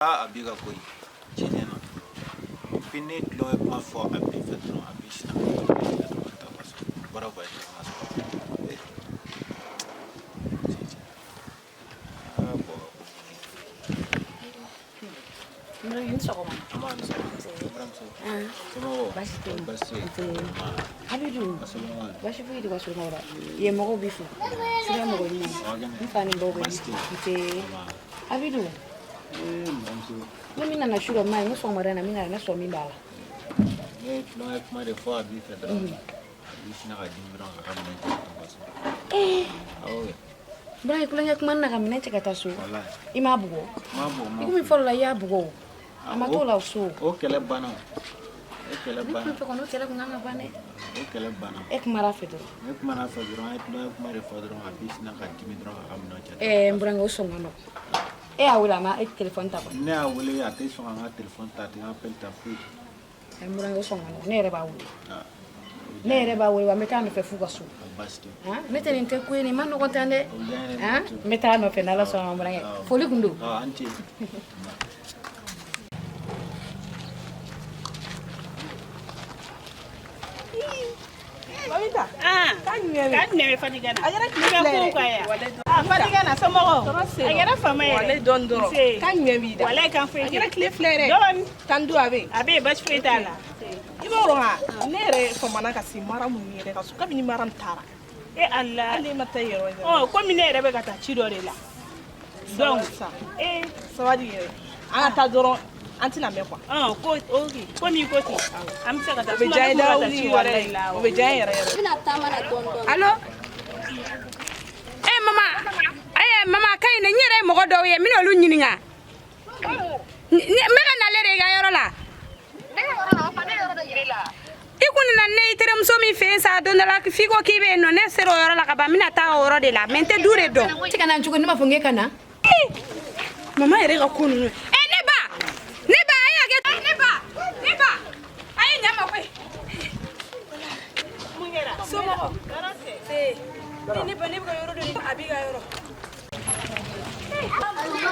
Aa, a b'i ka ko ye tiɲɛ na. Puis ne ye tulonkɛ kuma fɔ a b'i fɛ dɔrɔn, a b'i sinna ka dɔrɔn ka taa ka so baara voyage ka sɔrɔ. Eh, tiɲɛ tiɲɛ. Aa, bon. Ni sɔgɔma. An b'a ni sɔgɔma. Baramuso. Somɔgɔw? Baasi tɛ yen. Baasi tɛ yen. Abidu. A somɔgɔw dun? Baasi foyi tɛ ka somɔgɔw la. Yen mɔgɔw b'i fo. Sira mɔgɔ ɲuman. Aw kɛnɛ? N fa ni baw bɛ. Baasi tɛ yen. Nse. Nba. Abidu. Eh, mɔmuso. Ne min nana su rɔ ma ye, n ko sɔgɔmada in na n bɛna ne sɔn min b'a la. Ne ye tulonkɛ kuma de fɔ a b'i fɛ dɔrɔn. A b'i sinna ka dimi dɔrɔn ka minɛn cɛ ka taa ka so. Ee. Awɔ kɛ. Bura ye tulonkɛ kuma na ka minɛn cɛ ka taa so. Walayi. I m'a bugɔ? N m'a bugɔ, n m'a I komi fɔlɔ la i y'a bugɔ o. A ma t'o la so. O kɛlɛ banna o. O kɛlɛ Ne banna. tun fɛ kɔni o kɛlɛ kun kan ka ban dɛ. O kɛlɛ banna. E kumara a fɛ dɔrɔn. Ne kumana a fɛ dɔrɔn, an ye tulonkɛ kuma de fɔ dɔrɔn, a b'i sinna ka dimi dɔrɔn ka minɛn cɛ. Ɛɛ, n burankɛ, o sɔn ka nɔgɔn. E y'a wele, a ma e telefɔni ta kɔni? Ne y'a wele, a tɛ sɔn ka n ka telefɔni ta, a tɛ n ka appel ta foyi. Ɛ, n burankɛ, o sɔn ka nɔgɔn. Ne yɛrɛ b'a wele. Ah. Ne yɛrɛ b'a wele wa n bɛ taa a nɔfɛ f'u ka so. Baasi tɛ. Han, ne tɛ nin tɛ ko ye, nin ma nɔgɔn tan dɛ. O diya n ye dɛ. Han, n bɛ taa a nɔfɛ n'Ala sɔnna ma, n burankɛ. Awɔ. Foli kun don. Awɔ, an ce. Mamita. Ah. K'a ɲɛ bɛ. K'a ɲɛ bɛ Fatigana. A kɛra tile I bɛ fila kow yɛrɛ. kan yan. Ah, Fatigana, somɔgɔw? Tɔɔrɔ sen. A kɛra fama yɛrɛ. Walayi dɔɔni dɔrɔn. Nse. K'a ɲɛ b'i da. Walayi kan foyi A tɛ. kɛra tile fila yɛrɛ. Dɔɔni. Tan du a bɛ yen. A bɛ yen, baasi foyi t'a la. I b'a dɔn wa, ne yɛrɛ famana ka se Maramu yɛrɛ ka so kabini Maramu taara. E Ala. Hali ne ma taa yen yɔrɔ. Ɔ, komi ne yɛrɛ bɛ ka taa ci dɔ de la. Donc, sa. ee. Sabali yɛrɛ. An ka taa dɔrɔn, an tɛna mɛn quoi. Ɔ, ko ok, komi i ko ten. An bɛ se ka taa. O bɛ diya Sinon, i ne tun bɛ da ka taa wuli ci wɛrɛ de walayi. la. O bɛ diya n yɛrɛ yɛrɛ. I bɛna taama na dɔɔni dɔɔni. Allo? Eh mama, eh mama, ka ɲi dɛ, n yɛrɛ ye mɔgɔ dɔw ye, n bɛna olu ɲininka. N bɛ ka nale de i ka yɔrɔ la. I kun nana ne i terimuso min fɛ yen sa don dɔ la, f'i ko k'i bɛ yen nɔ, ne sera o yɔrɔ la ka ban, n bɛna taa o yɔrɔ de la, mais n tɛ du de dɔn. Ti ka na cogo ne m'a fɔ n k'e ka na. Mama yɛrɛ ka ko ninnu. Eh ne ba, ne ba, a y'a kɛ. Ne ba, ne ba, a ye ɲa ma koyi. Mun kɛra? Somɔgɔw? Tɔɔrɔ tɛ. Se. Ne ba, ne bɛ ka yɔrɔ dɔ de, a b'i ka yɔrɔ. Oui, ça va bien.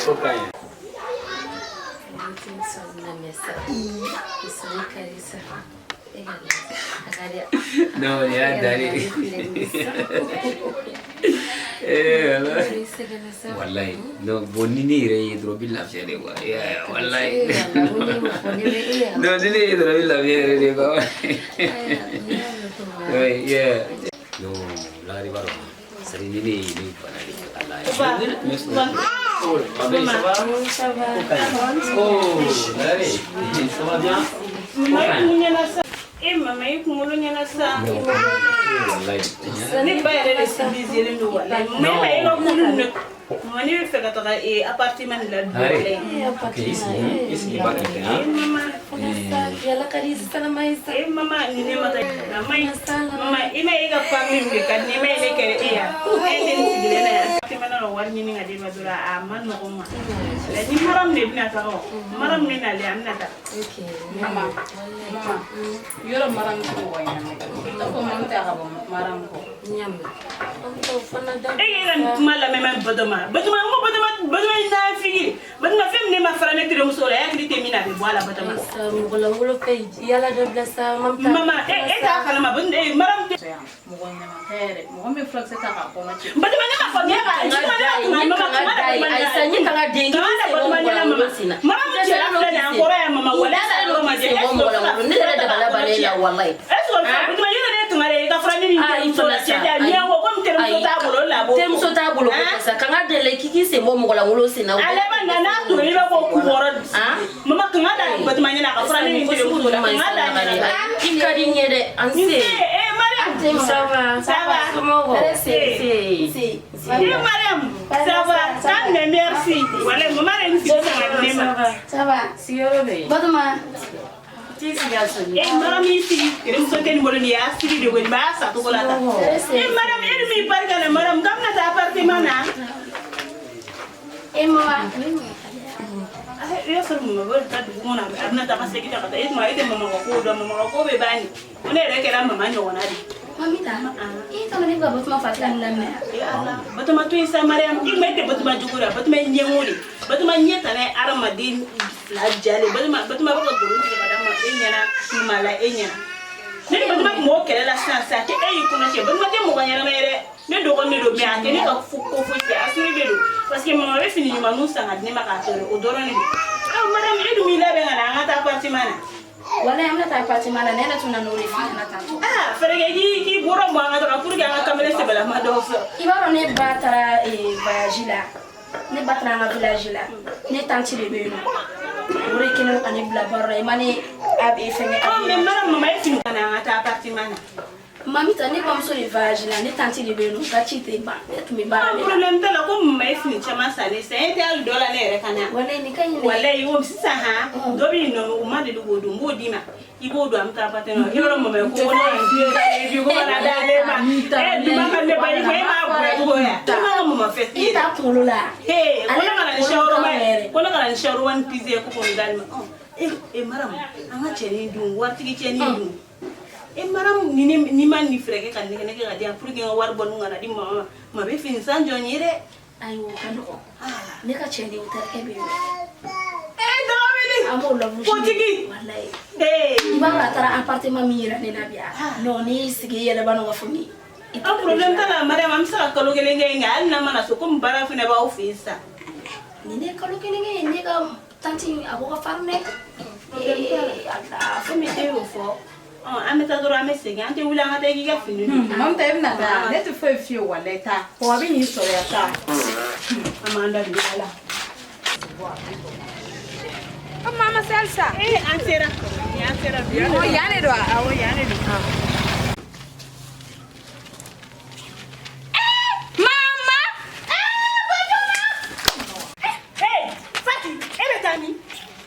Ok. Non, il y a d'aller. Eh, voilà. Wallahi. Non, bon, ni ne yɛrɛ ye dɔrɔn, i bɛ lafiya de quoi. Yeah, wallahi. Non, ni ne ye dɔrɔn, i bɛ lafiya yɛrɛ de quoi. Oui, yeah. Non, là, i b'a dɔn. C'est-à-dire ni ne ye ne bana de ala ye. Oh, ma belle, ça va? Ça va. Oh, Larry, ça va bien? Mama, i kun ɲɛna sa. E mama, i kunkolo ɲɛna sa. Wallahi. Ne ba yɛrɛ de civilisé don walayi. Mama, e ma e ka ko ninnu. Mama, ne bɛ fɛ ka taga ee appartement de la bi Harry. walayi. Ok, ici, ici, ba kɛ E hein? mama. Yala ka di sisan ma ye sa. E mama, ni ne ma taa. Mama, mama, i ma e ka parle min de ka di ne ma ye ne kɛra e yan. E ne sigilen na yan. Appartement na ka wari ɲini ka d'e ma dɔrɔn, a ma nɔgɔn ma. Ni Maram de bɛna taga o. Maram bɛ nalen, an bɛna taa. Ok. Mama, mama, yɔrɔ Maram tɛ mɔgɔ ɲɛnama ye. I ko mamu tɛ ka bɔ Maram kɔ. Ɲam. An t'o fana da. E k'e ka nin kuma lamɛn ma Batoma. Batoma, n ko Batoma, Batoma ye nafigi. Batoma, fɛn min ne ma fara ne terimuso la, e hakili tɛ min na, a bɛ bɔ a la Batoma. Sa mɔgɔ lankolon fɛ yala dabila sa mam ta. Mama, e t'a kalama, Batoma, e Maram tɛ. Mɔgɔ ɲɛnama tɛ yɛrɛ. Mɔgɔ min bɛ furakisɛ ta k'a kɔnɔ ci. Batoma, ne m'a fɔ k'e ka Batoma, ne ma kuma, mama, kuma da Batoma Ayisa, n ye kan ka den Kuma da Batoma ɲɛna, mama. Maram cɛla filɛ nin ye, an kɔrɔ yan, mama, walayi ala yɔrɔ ma jɛ. Mɔgɔ mɔgɔ lankolon ne yɛrɛ dabala banna e la walayi. Est-ce que Batoma, yɔrɔ ne ye tungare ye, i ka fura ne ni Ah, i terimuso la, fana cɛ sa. tɛ, ɲɛ ko komi terimuso t'a bolo, o de la a b'o fɔ. Terimuso t'a bolo ko Hein? tɛ sa kan ka deli k'i k'i sen bɔ mɔgɔ lankolon sen na. Ale b'a na n'a turu i b'a fɔ k'u wɔɔrɔ. Ah? Mama, kan ka da Batoma ɲɛna, a ka fura ne ni terimuso la, kan ka da ɲɛna. I ka di n ye dɛ. An se. Nse, eh Mariam. Ça va. Ça va. Somɔgɔw? Se. Se. Eh Mariam, ça va? Ça me merci. Walayi, mama yɛrɛ ye n sigi san ka di ne ma. Ça va. Sigiyɔrɔ bɛ yen. Batoma. T'i sigi a soli. Eh Mariam y'i sigi, terimuso tɛ nin bolo, nin y'a sigi de koyi, nin b'a sa cogo la tan. Eh Mariam, e dun m'i barika la Mariam, k'an bɛna taa appartement na. Eh mama. I y'a sɔrɔ mama bɛ taa dugu kɔnɔ, a bɛna taa ka segin ta ka taa. E tuma e tɛ mama ka ko dɔn, mama ka ko bɛ ban nin. Ko ne yɛrɛ kɛra mama ɲɔgɔnna de. Mamita, e t'a dɔn ne bɛ ka Batoma fa tila nin daminɛ. Ala, Batoma to yen sa Mariam, i ma e tɛ Batoma jugu la, Batoma ye ɲɛngo de. Batoma ɲɛ tana ye hadamaden fila jalen. Batoma bɛ ka nkalon tigɛ ka d'a ma e ɲɛna, ma la e ɲɛna. Ne ni Batoma tun b'o kɛlɛ la sisan sisan, k'e y'i kɔnɔ tiɲɛ. Batoma tɛ mɔgɔ ɲɛnama ye dɛ. Ne dɔgɔnin de don, mais a tɛ ne ka ko foyi fɛ, assuré de don. Parce que mama bɛ fini ɲumanninw san ka di ne ma k'a feere, o dɔrɔn de don. Ah Mariam, e dun b'i labɛn ka na an ka taa appartement na. Walayi an bɛna taa appartement na, ne yɛrɛ tun nana o de f'i ɲɛna tantôt. Ah fɛrɛ kɛ k'i bɔra bɔ an ka taga pour que an ka kamalen sɛbɛlama dɔw sɔrɔ. I b'a dɔn ne ba taara voyage la, ne ba taara an ka village la, ne tante de bɛ yen nɔ. O de kɛlen don ka ne bila baara la, i ma ne a bɛ fɛngɛ. Oh mais Mariam, mama ye fini ka na an ka taa appartement na. Mamita, ne bamuso de voyage la, ne tante de bɛ yen nɔ, ka ci tɛ ban, ne tun bɛ baara de la. Problème t'a la, ko mama ye fini caman san ne sisan, e tɛ hali dɔ la ne yɛrɛ ka na. Walayi nin ka ɲi dɛ. Walayi o sisan han, dɔ bɛ yen nɔ o ma deli k'o don, n b'o d'i ma. I b'o don an bɛ taa appartement na. Yɔrɔ mama ye ko ne ye bi ko kana d'ale ma. E duma ka ne ba i ko e m'a bonya cogo ya. E ma ka mama fɛ. I t'a kunkolo la. Ee ko ne kana ni shawarma ye, ko ne kana ni shawarma ni pizza ye ko k'o d'ale ma. E Mariam, an ka cɛnin dun, waritigi cɛnin dun. E Mariam, ni ma nin fɛɛrɛ kɛ ka nɛgɛ nɛgɛ ka di yan pour que n ka wari bɔ n ka na di mama ma, ma bɛ fini san jɔ n ye dɛ. Ayi o ka nɔgɔn. Ne ka cɛnin o terikɛ bɛ yen nɔ. E dɔgɔmini. An b'o labu. Kotigi. Walayi. Ee. I b'a dɔn a taara appartement min yira ne na bi yan. Non n'i y'i sigi i yɛrɛ b'a dɔn k'a fɔ ni. An problème t'a la Mariam, an bɛ se ka kalo kelen kɛ nka hali n'an mana so komi baara fana b'aw fɛ yen sisan. Nin ne kalo kelen kɛ yen, ne ka tante a ko ka farin dɛ. Problème t'a la. Komi e y'o fɔ. An bɛ taa dɔrɔn an bɛ segin, an tɛ wuli an ka taa i k'i ka fini don. Mamita e bɛna taa, ne tɛ foyi f'i ye walayi taa. Kɔngɔ bɛ n'i sɔrɔ yan taa. An b'an da don a la. O mama se halisa. Ee an sera. An sera bi. O yan de don wa? Awɔ yan de don. Mama! Ee Fati, e bɛ taa min?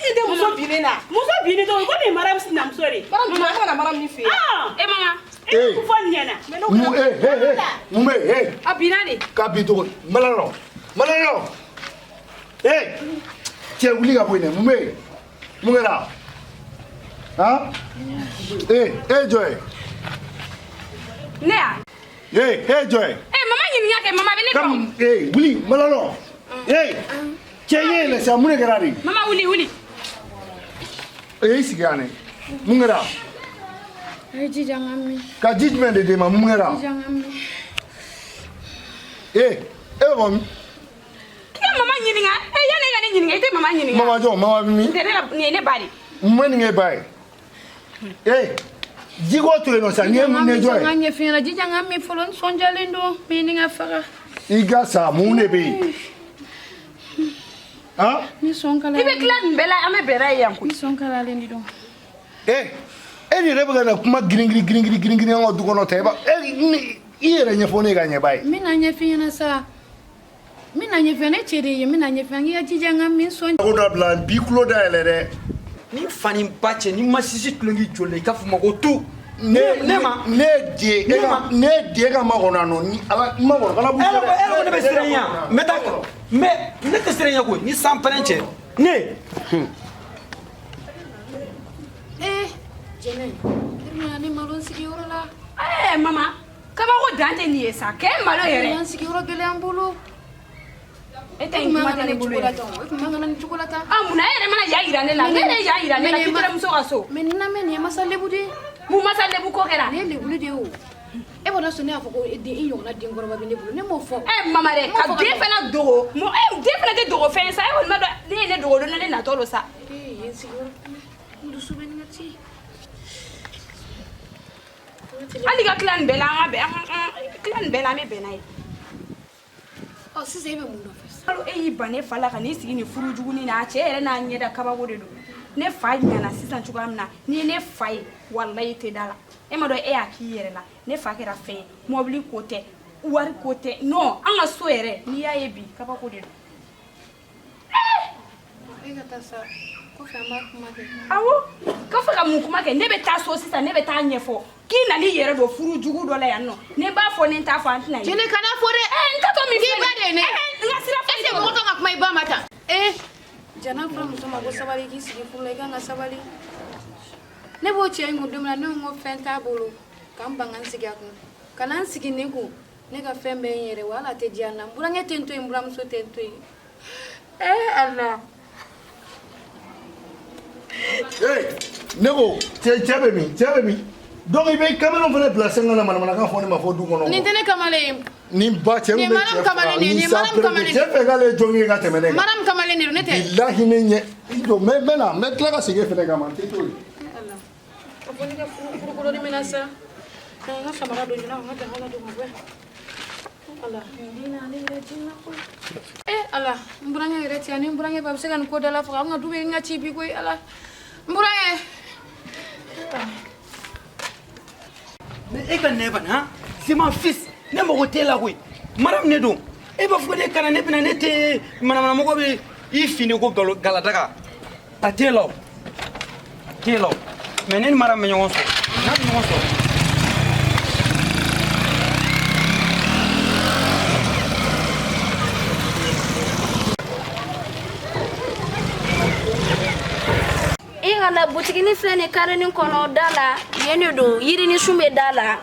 I den muso binnen na. Muso binnen tɔgɔ ko nin ye Mariam sinamuso de ye. Mariam jumɛn, a kana Mariam min fɛ yen. E mama. E bɛ mun fɔ nin ɲɛna? Mun ee mun bɛ yen? A binna de. K'a bin cogo di? Malalɔ malalɔ ee cɛ wuli ka bɔ yen dɛ, mun bɛ yen? Mun kɛra? Han? Ee e ye jɔn ye? Ne ya? Ee e ye jɔn ye? E mama ɲininka kɛ, mama bɛ ne dɔn. Ee wuli malalɔ ee cɛ ɲɛ yɛlɛ sa, mun de kɛra de? Mama wuli wuli. Ee i sigi yan dɛ, mun kɛra? A ye ji jan ka min. Ka ji jumɛn de d'e ma, mun kɛra? Ji jan ka min. Ee e bɛ bɔ min? I ka mama ɲininka. E yanni e ka ne ɲininka, i tɛ mama ɲininka. Mama jɔn, mama bɛ min? Nin tɛ ne ka, nin ye ne ba de. Mun bɛ nin kɛ ba ye? Ee jiko to yen nɔ sa, nin ye mun de jɔn ye? Ji jan ka ɲɛf'i ɲɛna, ji jan ka min fɔlɔ, n sɔnjalen don, n bɛ ɲini ka faga. I ka sa, mun de bɛ yen? Han? Ni sɔn I bɛ tila nin bɛɛ la, an bɛ bɛrɛ ye yan koyi. Ni sɔn kalayalen de don. Ee e de yɛrɛ bɛ ka na kuma girin girin girin girin girin girin an ka du kɔnɔ tan, e b'a e ni i yɛrɛ ɲɛfɔ ne ka ɲɛ ba ye. N bɛna ɲɛf'i ɲɛna sa. N bɛna ɲɛf'i ɲɛna, ne cɛ de ye, n bɛna ɲɛf'i ɲɛna, n k'i ka ji jan ka min sɔn. Ko dabila, n b'i tulo dayɛlɛ dɛ. Ni fa ni ba cɛ, ni ma sisi tulon k'i joli la, i k'a fɔ ma ko tu. Ne ma ne den e ka ne den ka makɔnɔ yan nɔ ni ala n makɔnɔ kana b'u E yɛrɛ ko ne bɛ siran ɲɛ, n bɛ taa n bɛ ne tɛ siran ɲɛ koyi, ni san pɛrɛn cɛ ne. Ee Jɛnɛ, e bɛna ne malo n sigiyɔrɔ la. Ee mama, kabako dan tɛ nin ye sa, k'e malo yɛrɛ. N sigiyɔrɔ gɛlɛya n bolo. E tɛ nin kuma tɛ ne bolo yɛrɛ. E tun man ka na nin cogo la tan. Ah munna e yɛrɛ mana yan yira ne la? Ne yɛrɛ yan yira ne la k'i terimuso ka so. Mais nin lamɛn, nin ye masa lebu de ye. Mun masa lebu ko kɛra? Nin ye lebuli de ye o. E b'a dɔn sɔn ne y'a fɔ ko den i ɲɔgɔnna denkɔrɔba bɛ ne bolo, ne m'o fɔ. E mama dɛ, ka den fana dogo. Mun e den fana tɛ dogo fɛn ye sa, e kɔni ma dɔn ne ye ne dogo don ne natɔ don sa. Ee yen sigiyɔrɔ, n dusu bɛ nin ka ci. Hali ka tila nin bɛɛ la, an ka bɛn an tila nin bɛɛ la, an bɛ bɛn n'a ye. Ɔ sisan e bɛ mun nɔfɛ sisan? E y'i ban ne fa la ka n'i sigi nin furu jugunin na, a cɛ yɛrɛ n'a ɲɛda kabako de don. Ne fa ɲɛna sisan cogoya min na, n'i ye ne fa ye, walayi i tɛ da la. E ma dɔn e y'a k'i yɛrɛ la, ne fa kɛra fɛn ye, mɔbili ko tɛ, wari ko tɛ, non an ka so yɛrɛ n'i y'a ye bi kabako de don. E ka taa sa, kɔfɛ an b'a kuma kɛ. Awɔ, kɔfɛ ka mun kuma kɛ? Ne bɛ taa so sisan, ne bɛ taa ɲɛfɔ k'i nana i yɛrɛ don furu jugu dɔ la yan nɔ. Ne b'a fɔ ne t'a fɔ, an tɛna ye. Jɛnɛ kana fɔ dɛ. N tatɔ min filɛ K'i ba de ye ne. N ka sira foyi Est-ce que mɔgɔ kan ka kuma i ba ma tan? Ee. Jana fɔra muso ma ko sabali k'i sigi furu la, i kan ka sabali. Ne b'o cɛ in kun don min na, ne ko n ko fɛn t'a bolo, ka n ban ka n sigi a kun. Ka na n sigi nin kun, ne ka fɛn bɛɛ ye n yɛrɛ wa hali a tɛ diya n na. N burankɛ tɛ n to yen, n buramuso tɛ n to yen. Ee Ala. Hey, ne ko cɛ bɛ min? Cɛ bɛ min? Donc i bɛ kamalen fana bila sen ka na manamanakan fɔ ne ma fɔ du kɔnɔ. Nin tɛ ne kamalen ye. Nin ba cɛ Nin min bɛ Maram cɛ kamalen faga, de ye, ni nin sa Maram kamalen de cɛ fɛ k'ale ye jɔn ye ka tɛmɛ ne kan. Maram kamalen de don, ne tɛ. Bilahi ne ɲɛ i jɔ n bɛ na n bɛ tila ka segin e fana kama n tɛ to yen. Ala. A fɔ ne ka furu koloni mɛnna sa. N ka samara don ɲina, n ka daga ladon ka bɔ yan. Ala, nin den na ale yɛrɛ jinɛ koyi. Eh Ala, n burankɛ yɛrɛ tɛ yan, ni n burankɛ ba bɛ se ka nin ko da la faga, an ka du bɛ n ka ci bi koyi Ala. N burankɛ. Mais e ka nɛ bana han, c'est mon fils, ne mago t'e la koyi. Mara min de don, e b'a fɔ ko ne kana ne bɛna ne tɛ manamanamɔgɔ bɛ i fini ko galo galadaga a t'e la o t'e la o. Mais ne ni mara min bɛ ɲɔgɔn sɔrɔ, n'a bɛ ɲɔgɔn sɔrɔ. I ka na butiginin filɛ nin karenin kɔnɔ da la, yen de don, yirini sun bɛ da la.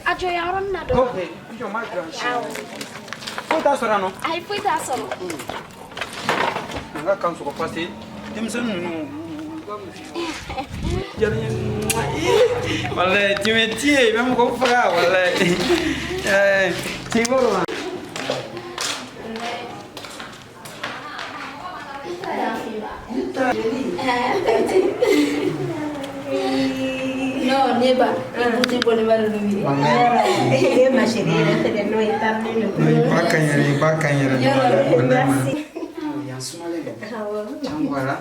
A jɔ yan yɔrɔnin na dɔrɔn. Ok, i jɔ n b'a dilan. Foyi t'a sɔrɔ yan nɔ. Ayi, foyi t'a sɔrɔ. An ka kan sɔgɔ parce que denmisɛnnin ninnu diyara n ye. Walayi tu me tues, i bɛ mɔgɔ faga walayi. Cɛ i b'a dɔn wa? Non, ne ba, i buti bɔ ne ba de don bi. E ma chérie yɛrɛ fɛnɛ n'o ye tarilen don. I ba ka ɲi yɛrɛ, i ba ka ɲi yɛrɛ. Merci. Yan sumalen don. Can voilà.